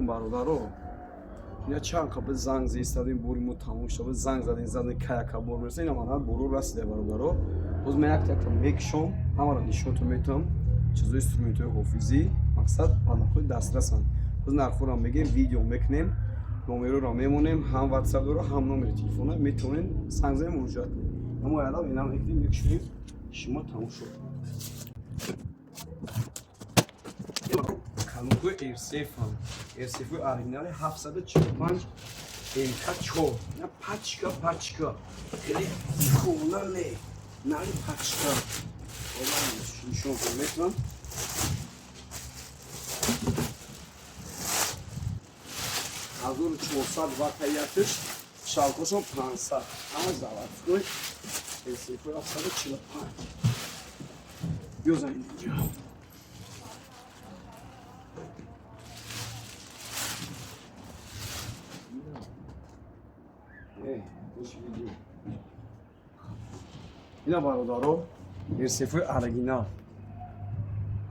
Алейкум, бародаро. Ина чанд қабл занг зистадем, бори мо тамом шуда, занг задем, задем, каяка бор мераса. Ина мана боро расида, бародаро. Боз ман як якта мекушом, ҳамаро нишонтон метавам. Чизои инструментҳои ҳофизӣ, мақсад ба нархҳои дастрасанд. Боз нархҳоро мегем, видео мекунем, номерҳоро мемонем, ҳам WhatsApp дора, ҳам номери телефона, метавонед занг занем, муроҷиат кунед. Амо ялав ина мекунем, мекушоем, шумо тамошо. Калонкои RCF ҳам. RCF оригинали 745 МК4. На пачка, пачка. Хеле хона не. Нари пачка. Нишон метавонам. 1400 ватта якш, шалкошон 500. Ҳама заводской RCF 745. Бёзанед инҷо. Ина, бародаро, RCF оригинал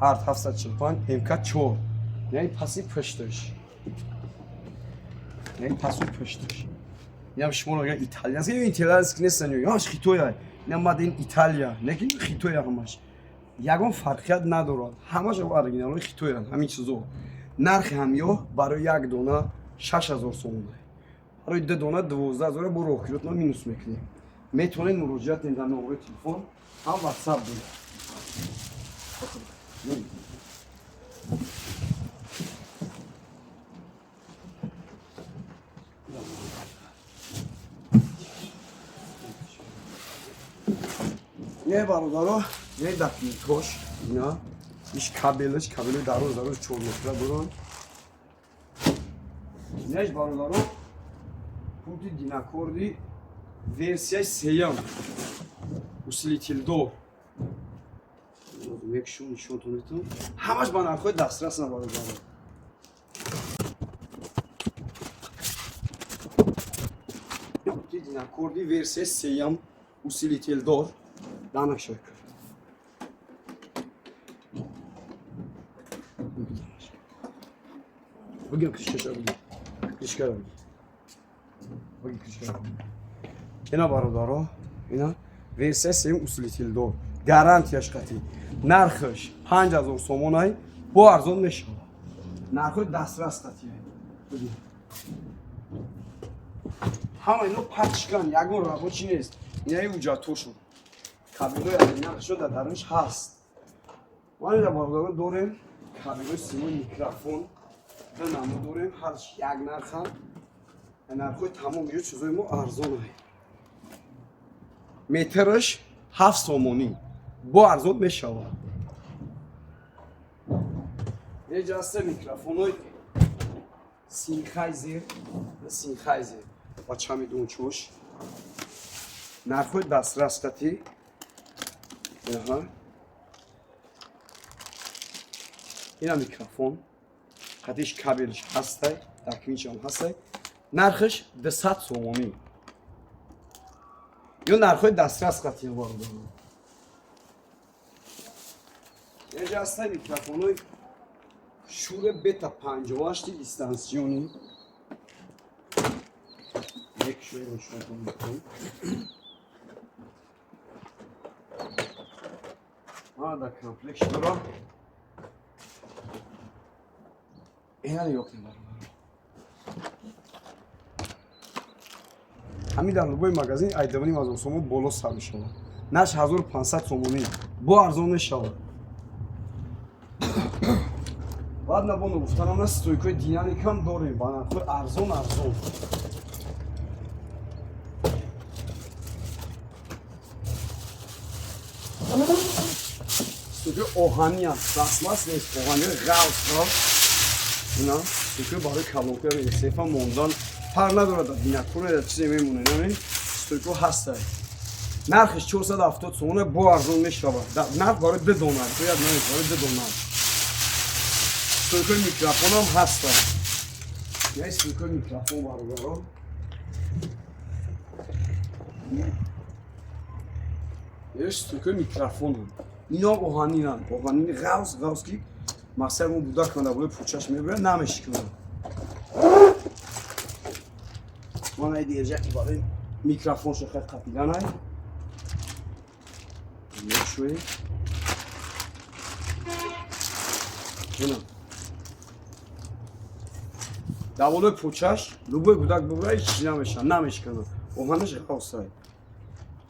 арт 745 МК4. Яъни паси пушташ, яъни пасу пушташ. Инам шуморо мегӯянд итальянский, ё итальянский нестан, ё ҳамаш хитоя. Ина made in Италия, не ки хитоя, ҳамаш ягон фарқият надорад, ҳамаш оригиналҳои хитоянд. Ҳамин чизо нархи ҳамё барои як дона 6000 сомона, барои ду дона 12 000. Бо роҳкиротно минус мекунем. Метавонед муроҷиат кунед дар номерои телефон, ҳам WhatsApp доред. Не, бародаро, не, документош ина, иш кабелаш, кабели дароз дароз 4 метра доранд. Инаш, бародаро, пульти Динакорди версияи сеюм, усилителдор. Мекушум, нишонтон метавонам. Ҳамаш ба нархҳои дастрасанд, бародаро. Пульти Динакорди версияи сеюм, усилителдор, данакшой. Бигир, крышкаша бигир, крышкаро бигир, бигир крышкаро. Ина, бародаро, ина версия сеюм, усилителдор, гарантияш қатӣ. Нархаш 5000 сомонай, бо арзон мешавад. Нархҳои дастрас қатӣ. Ҳама ино пачкан, ягон рабочий нест. Инаи ҳуҷҷатҳошон, кабелҳои оригиналшо дар дарунаш ҳаст. Ман ина, бародаро, дорем кабелҳои симои микрофон, ду намуд дорем, ҳарш як нархам. Нархҳои тамом ё чизои мо арзонай. Метраш 7 сомонӣ, бо арзон мешавад. Еҷа ҳаста микрофонҳои Сенхайзер, Сенхайзер ва чамидончош, нархҳои дастрас қатӣ. Аҳа, ина микрофон қатиш, кабелш ҳастай, дакмичам ҳастай. Нархаш 200 сомонӣ. Ё нархҳои дастрас қатӣ, бародаро. Еҷа ҳастай микрофонҳои Шуре Бета 58 дистанционный. Мекушои, нишонтон мекунем. Мана дар комплект дора. Ина нигоҳ кунед, бародаро. Ҳамин дар любой магазин ай 2500 сомон боло сар мешавад. Нарх 1500 сомонӣ, бо арзон мешавад. Баъд набоно гуфтанам на, стойкои динамикам дорем ба нархҳои арзон арзон. Стойкои оҳанӣ аст, пластмасс нест, оҳани ғавс ғавс. Ина стойкои барои калонкои сефа мондан, фарқ надорад, дар Динакора чизе мемонад. Ина стойко ҳастай, нархиш 470 сомона, бо арзон мешавад. Нарх барои ду дона, бояд намед, барои ду дона. Стойкои микрофонам ҳастанд. Я стойкои микрофон, бародаро. Я стойкои микрофонам. Ино оҳанинанд, оҳанини ғавс ғавс, ки мақсад мо буда кунада, болои пӯчаш мебурад, намешикунад. Мана держаки барои микрофоншо хел қапиданай. Мешӯем. Ина. Дар болои пӯчаш любой гудак бубра, ҳеч чиз намешавад, намешканад. Оҳанаш ғавсай.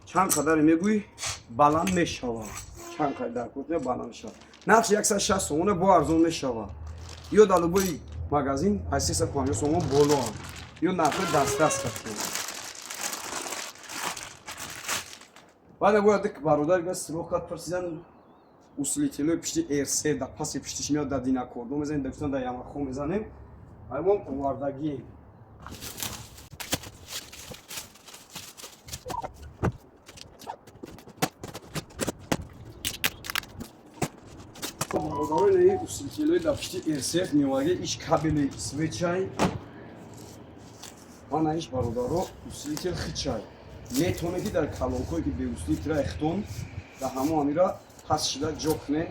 Чанд қадаре мегӯӣ, баланд мешавад. Чанд қадар дар кор баланд мешавад. Нархи 160 сомона, бо арзон мешавад. Ё дар любой магазин аз 350 сомон болоанд. Ё нархҳои дастрас ҳастанд. Баъд бояд бародар га срок кард, пурсидан усилителои пишти RC да паси пиштиш меяд, дар Динакордо мезанем, дар гуфтан дар Ямахо мезанем. Аймон овардагӣ. Бародарои, усилителои дар пишти RCF меомадагӣ, иш кабели свечай. Мана иш, бародаро, усилитель хичай. Метавонед, ки дар колонкое, ки беусилитель эхтон, дар ҳамон амира пас шида ҷо кунед.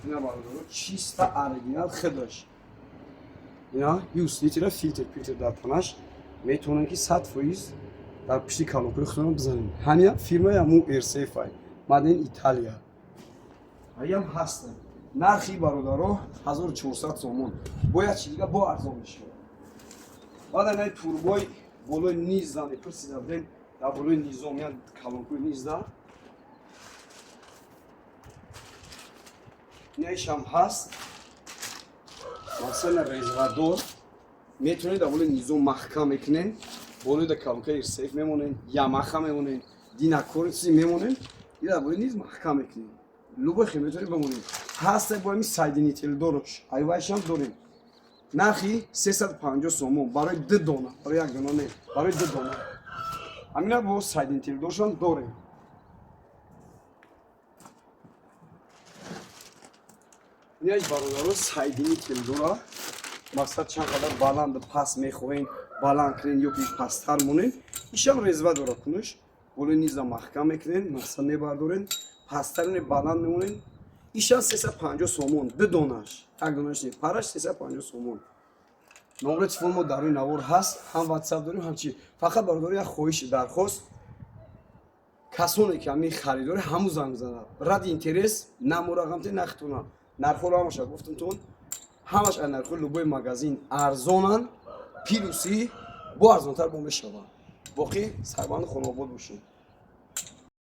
Ина, бародаро, чисто оригинал худаш. Ина и усилителя, фильтр пилтр дар танаш, метавонед, ки 100% дар пишти колонкои худтон бизанед. Ҳамин фирмаи ҳамун RCF ай. Made in Италия. Аям ҳаст. Нархи, бародаро, 1400 сомон. Бояд чи дига бо арзон мешавад. Баъд ай турбои болои низда мепурсида будем, дар болои низом, я колонкои низда. Инаишам ҳаст. Масалан, резвадор метавонед дар болои низом маҳкам мекунед, болои да колонкаи RCF мемонед, Ямаха мемонед, Динакор чизе мемонед, и дар болои низ маҳкам мекунед. Любой хел метавонед бимонед. Ҳаст бо ҳамин соединитель дорош, айвайшам дорем. Нархи 350 сомон барои ду дона, барои як дона не, барои ду дона. Ҳамина бо соединитель доршам дорем. Инаш, бародаро, соединитель дора. Мақсад, чанд қадар баланду паст мехоҳем, баланд кунед ё ки пасттар монед. Ишам резва дора кунуш. Болои низа маҳкам мекунед, мақсад мебардоред, пасттар баланд мемонед. Ишам 350 сомон, ду донаш. Як донаш не, параш 350 сомон. Номери телефон мо дар рӯи навор ҳаст, ҳам WhatsApp дорем, ҳам чи. Фақат, бародаро, як хоҳиши дархост: касоне ки ҳамин харидори, ҳамун занг занад. Ради интерес намурағамте нахтона. Нархҳоро ҳамаша гуфтамтон, ҳамаш аз нархҳои любой магазин арзонанд, плюси бо арзонтар бо мешаванд. Боқӣ сарбанду хонобод бошед.